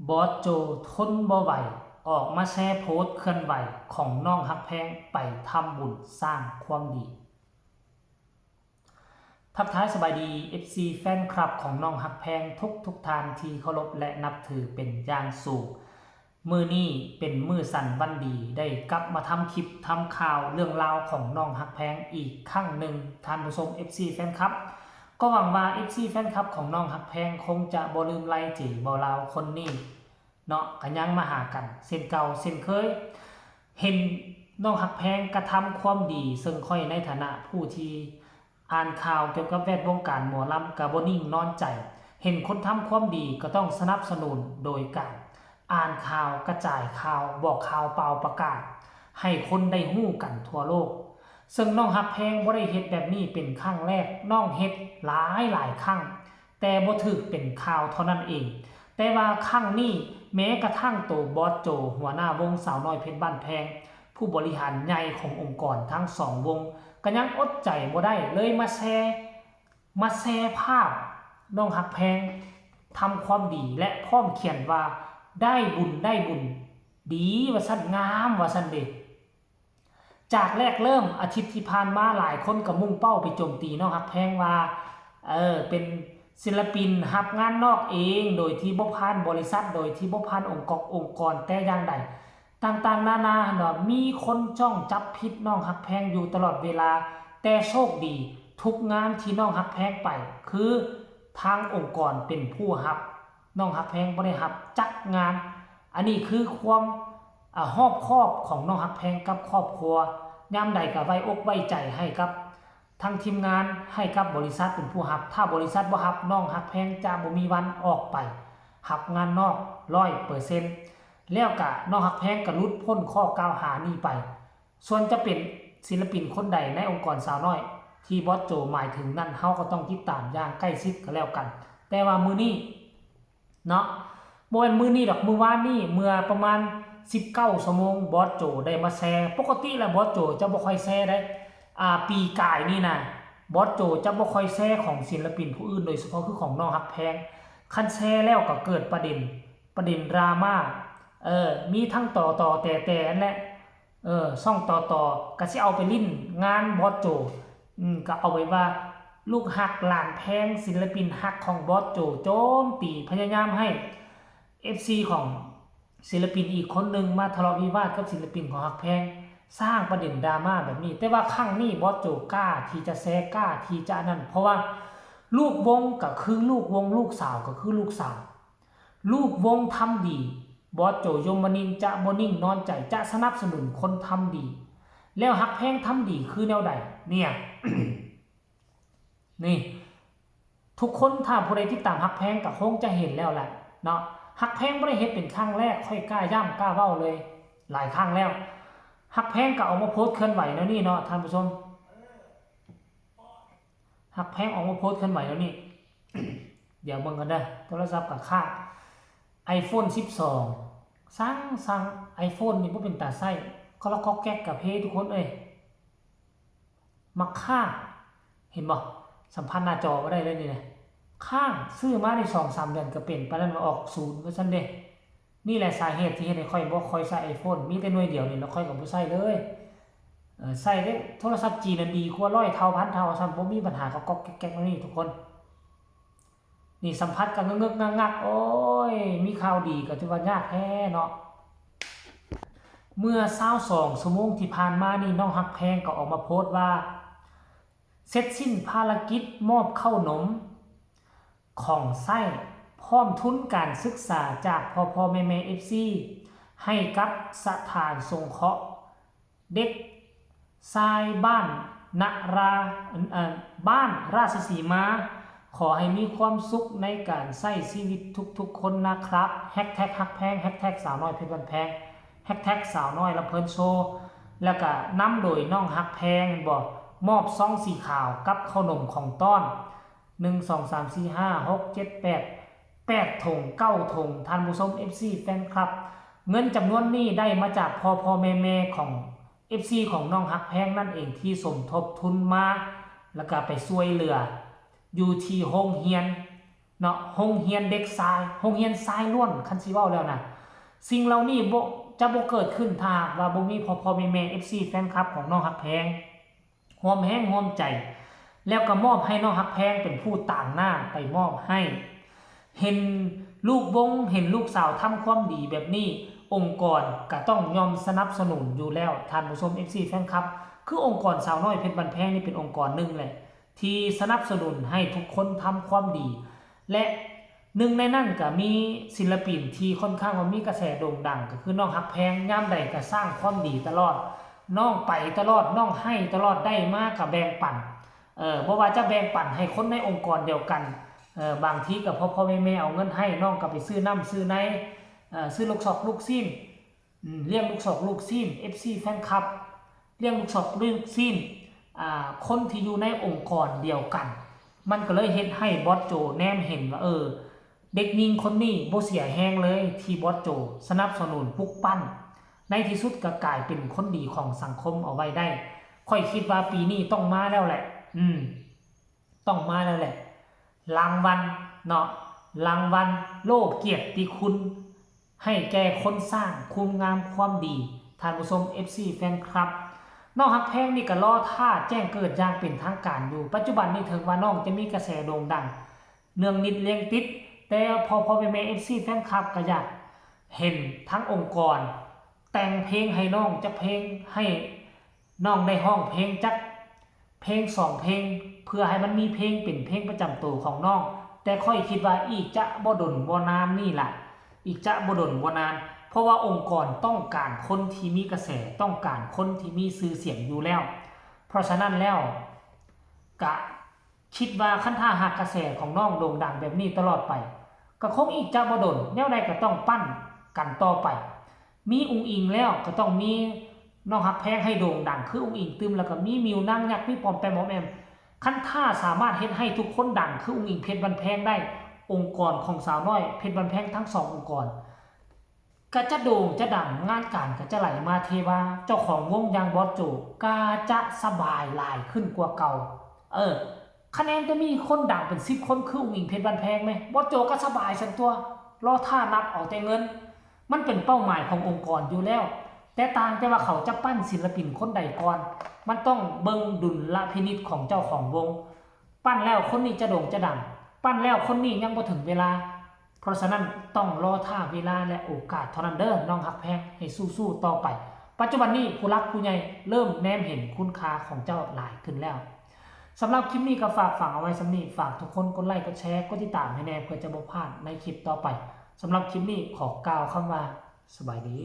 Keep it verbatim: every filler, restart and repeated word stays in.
บอสโจทนบ่ไหว ออกมาแชร์โพสต์เคลื่อนไหวของน้องฮักแพงไปทำบุญสร้างความดี ทักทายสบายดี เอฟซี แฟนคลับของน้องฮักแพงทุกทุกๆท่านที่เคารพและนับถือเป็นอย่างสูง มื้อนี้เป็นมื้อสันวันดี ได้กลับมาทำคลิปทำข่าวเรื่องราวของน้องฮักแพงอีกครั้งหนึ่ง ท่านผู้ชม เอฟซี แฟนคลับ ก็หวังว่า เอฟซี แฟนคลับของน้องฮักแพงคงจะบ่ลืมไลค์เจบ่าวลาวคนนี้เนาะ ก็ยังมาหากันเช่นเก่าเช่นเคย เห็นน้องฮักแพงกระทำความดี ซึ่งข้อยในฐานะผู้ที่อ่านข่าวเกี่ยวกับแวดวงการหมอลำก็บ่นิ่งนอนใจ เห็นคนทำความดีก็ต้องสนับสนุนโดยการอ่านข่าว กระจายข่าว บอกข่าว เป่าประกาศ ให้คนได้ฮู้กันทั่วโลก ซึ่งน้องฮักแพงบ่ได้เฮ็ดแบบนี้เป็นครั้งแรก น้องเฮ็ดหลายหลายครั้ง แต่บ่ถืกเป็นข่าวเท่านั้นเอง แต่ว่าครั้งนี้แม้กระทั่งโตบอสโจ หัวหน้าวงสาวน้อยเพชรบ้านแพง ผู้บริหารใหญ่ขององค์กรทั้งสองวง ก็ยังอดใจบ่ได้ เลยมาแชร์ มาแชร์ภาพน้องฮักแพงทำความดี และพร้อมเขียนว่า ได้บุญได้บุญ ดีว่าซั่น งามว่าซั่นเด้ จากแรกเริ่มอาทิตย์ที่ผ่านมาหลายคนก็มุ่งเป้าไปโจมตีน้องฮักแพงว่า เออ เป็นศิลปินรับงานนอกเอง โดยที่บ่ผ่านบริษัท โดยที่บ่ผ่านองค์กร องค์กรแต่อย่างใด ต่างๆนานาเนาะ มีคนจ้องจับผิดน้องฮักแพงอยู่ตลอดเวลา แต่โชคดีทุกงานที่น้องฮักแพงไป คือทางองค์กรเป็นผู้รับ น้องฮักแพงบ่ได้รับจักงาน อันนี้คือความ อ่ารอบคอบของน้องฮักแพงกับครอบครัว ยามใดก็ไว้อกไว้ใจให้กับทั้งทีมงาน ให้กับบริษัทเป็นผู้รับ ถ้าบริษัทบ่รับ น้องฮักแพงจะบ่มีวันออกไปรับงานนอก ร้อยเปอร์เซ็นต์ แล้วก็น้องฮักแพงก็หลุดพ้นข้อกล่าวหานี้ไป ส่วนจะเป็นศิลปินคนใดในองค์กรสาวน้อย ที่บอสโจหมายถึงนั่น เฮาก็ต้องติดตามอย่างใกล้ชิดก็แล้วกัน แต่ว่ามื้อนี้ เนาะ บ่แม่นมื้อนี้ดอก มื้อวานนี้ เมื่อประมาณสิบเก้าชั่วโมง บอสโจได้มาแชร์ ปกติแล้วบอสโจจะบ่ค่อยแชร์เด้ อ่า ปีกายนี่นะ บอสโจจะบ่ค่อยแชร์ของศิลปินผู้อื่น โดยเฉพาะคือของน้องฮักแพง คันแชร์แล้วก็เกิดประเด็น ประเด็นดราม่า เออ มีทั้งต่อต่อแต่แต่นั่นแหละ เออ ช่องต่อต่อก็สิเอาไปเล่นงานบอสโจ อืม ก็เอาไว้ว่า ลูกฮักหลานแพง ศิลปินฮักของบอสโจ โจมตี พยายามให้ เอฟซี ของศิลปินอีกคนหนึ่งมาทะเลาะวิวาทกับศิลปินของฮักแพง สร้างประเด็นดราม่าแบบนี้ แต่ว่าครั้งนี้บอสโจกล้าที่จะแชร์ กล้าที่จะนั่น เพราะว่าลูกวงก็คือลูกวง ลูกสาวก็คือลูกสาว ลูกวงทำดี บอสโจ ยมนินทร์ จะบ่นิ่งนอนใจ จะสนับสนุนคนทำดี แล้วฮักแพงทำดีคือแนวใด เนี่ย นี่ ทุกคนถ้าผู้ใดติดตามฮักแพงก็คงจะเห็นแล้วแหละเนาะ ฮักแพงบ่ได้เฮ็ดเป็นครั้งแรก ข้อยกล้าย้ำกล้าเว้าเลย หลายครั้งแล้ว ฮักแพงก็ออกมาโพสต์เคลื่อนไหวแนวนี้เนาะ ท่านผู้ชม ฮักแพงออกมาโพสต์เคลื่อนไหวแนวนี้ เดี๋ยวเบิ่งกันเด้อ โทรศัพท์ก็ค้าง iPhone สิบสอง สั่ง สั่ง iPhone นี่บ่เป็นตาใช้ ก็ละก็แก๊กกะเพทุกคนเอ้ย มักค้าง เห็นบ่ สัมผัสหน้าจอบ่ได้เลยนี่นะ ค้าง ซื้อมาได้สองสามเดือนก็เป็น ปานนั้นว่าออกศูนย์ว่าซั่นเด้ นี่แหละสาเหตุที่เฮ็ดให้ข้อยบ่ค่อยใช้ iPhone มีแต่หน่วยเดียวนี่ แล้วข้อยก็บ่ใช้เลย เอ่อ ใช้ได้โทรศัพท์จีนน่ะดีกว่าร้อยเท่า พันเท่า ซ้ำ บ่มีปัญหากับก๊อกแก๊กๆ แนวนี้ทุกคน นี่สัมผัสกันงึกๆ งักๆ โอ้ย มีข่าวดีก็ถือว่ายากแท้เนาะ เมื่อซาวสองชั่วโมงที่ผ่านมานี่ น้องฮักแพงก็ออกมาโพสต์ว่า เสร็จสิ้นภารกิจมอบข้าวหนม ของใช้ พร้อมทุนการศึกษาจากพ่อๆ แม่ๆ เอฟซี ให้กับสถานสงเคราะห์เด็กชายบ้านนารา เอ่อ บ้านราชสีมา ขอให้มีความสุขในการใช้ชีวิตทุกๆ คนนะครับ แฮชแท็กฮักแพง แฮชแท็กสาวน้อยเพชรบ้านแพง แฮชแท็กสาวน้อยลำเพลินโชว์ แล้วก็นำโดยน้องฮักแพง บอก มอบซองสีขาวกับข้าวหนมของต้อน หนึ่ง สอง สาม สี่ ห้า หก เจ็ด แปด แปด ถุง เก้า ถุง ท่านผู้ชม เอฟซี แฟนคลับ เงินจำนวนนี้ได้มาจากพ่อพ่อแม่แม่ของ เอฟซี ของน้องฮักแพงนั่นเอง ที่สมทบทุนมา แล้วก็ไปช่วยเหลือ อยู่ที่โรงเรียน เนาะ โรงเรียนเด็กชาย โรงเรียนชายล้วน คันสิเว้าแล้วนะ สิ่งเหล่านี้บ่ จะบ่เกิดขึ้นถ้าหากว่าบ่มีพ่อๆ แม่ๆ เอฟซี แฟนคลับของน้องฮักแพง ร่วมแรงร่วมใจ แล้วก็มอบให้น้องฮักแพงเป็นผู้ตางหน้าไปมอบให้ เห็นลูกวง เห็นลูกสาวทำความดีแบบนี้ องค์กรก็ต้องย่อมสนับสนุนอยู่แล้ว ท่านผู้ชม เอฟซี แฟนคลับ คือองค์กรสาวน้อยเพชรบ้านแพงนี่เป็นองค์กรหนึ่งแหละ ที่สนับสนุนให้ทุกคนทำความดี และหนึ่งในนั้นก็มีศิลปินที่ค่อนข้างว่ามีกระแสโด่งดัง ก็คือน้องฮักแพง ยามใดก็สร้างความดีตลอด น้องไปตลอด น้องให้ตลอด ได้มาก็แบ่งปัน เออ บ่ว่าจะแบ่งปันให้คนในองค์กรเดียวกัน เออ บางทีก็พ่อๆ แม่ๆ เอาเงินให้ น้องก็ไปซื้อน้ำซื้อใน เออ ซื้อลูกซอกลูกชิ้น อืม เลี้ยงลูกซอกลูกชิ้น เอฟซี แฟนคลับ เลี้ยงลูกซอกลูกชิ้น อ่า คนที่อยู่ในองค์กรเดียวกัน มันก็เลยเฮ็ดให้บอสโจแนมเห็นว่า เออ เด็กหญิงคนนี้บ่เสียแรงเลยที่บอสโจสนับสนุนปลุกปั้น ในที่สุดก็กลายเป็นคนดีของสังคมเอาไว้ได้ ข้อยคิดว่าปีนี้ต้องมาแล้วแหละ อืม ต้องมาแล้วแหละ รางวัลเนาะ รางวัลโล่เกียรติคุณ ให้แก่คนสร้างคุณงามความดี ท่านผู้ชม เอฟซี แฟนคลับ น้องฮักแพงนี่ก็รอท่าแจ้งเกิดอย่างเป็นทางการอยู่ ปัจจุบันนี้ถึงว่าน้องจะมีกระแสโด่งดัง เนืองนิดเรียงติด แต่พ่อๆ แม่ๆ เอฟซี แฟนคลับก็อยากเห็นทั้งองค์กร แต่งเพลงให้น้องจักเพลง ให้น้องได้ร้องเพลงจักเพลงสองเพลง เพื่อให้มันมีเพลงเป็นเพลงประจำตัวของน้อง แต่ข้อยคิดว่าอีกจะบ่ดนบ่นานนี่ล่ะ อีกจะบ่ดนบ่นาน เพราะว่าองค์กรต้องการคนที่มีกระแส ต้องการคนที่มีชื่อเสียงอยู่แล้ว เพราะฉะนั้นแล้ว กะคิดว่าคันถ้าหากกระแสของน้องโด่งดังแบบนี้ตลอดไป ก็คงอีกจะบ่ดน แนวใดก็ต้องปั้นกันต่อไป มีอุ๋งอิ๋งแล้วก็ต้องมีน้องฮักแพงให้โด่งดังคืออุ๋งอิ๋งตื่ม แล้วก็มีมิวนางยักษ์ มีปอมแปมออมแอม คันถ้าสามารถเฮ็ดให้ทุกคนดังคืออุ๋งอิ๋งเพชรบ้านแพงได้ องค์กรของสาวน้อยเพชรบ้านแพงทั้งสององค์กร ก็จะโด่งจะดัง งานการก็จะไหลมาเทมา เจ้าของวงอย่างบอสโจก็จะสบายหลายขึ้นกว่าเก่า เออ คะแนนจะมีคนดังเป็นสิบคนคืออุ๋งอิ๋งเพชรบ้านแพงไหม บอสโจก็สบายซั่นตั๊ว รอท่านับเอาแต่เงิน มันเป็นเป้าหมายขององค์กรอยู่แล้ว แต่ต่างแต่ว่าเขาจะปั้นศิลปินคนใดก่อน มันต้องเบิ่งดุลพินิจของเจ้าของวง ปั้นแล้วคนนี้จะโด่งจะดัง ปั้นแล้วคนนี้ยังบ่ถึงเวลา เพราะฉะนั้นต้องรอท่าเวลาและโอกาสเท่านั้นเด้อ น้องฮักแพง ให้สู้ๆต่อไป ปัจจุบันนี้ผู้หลักผู้ใหญ่เริ่มแนมเห็นคุณค่าของเจ้าหลายขึ้นแล้ว สำหรับคลิปนี้ก็ฝากฝังเอาไว้ส่ำนี้ ฝากทุกคนกดไลค์ กดแชร์ กดติดตามให้แน่ เพื่อจะบ่พลาดในคลิปต่อไป สำหรับคลิปนี้ขอกล่าวคำว่า สบายดี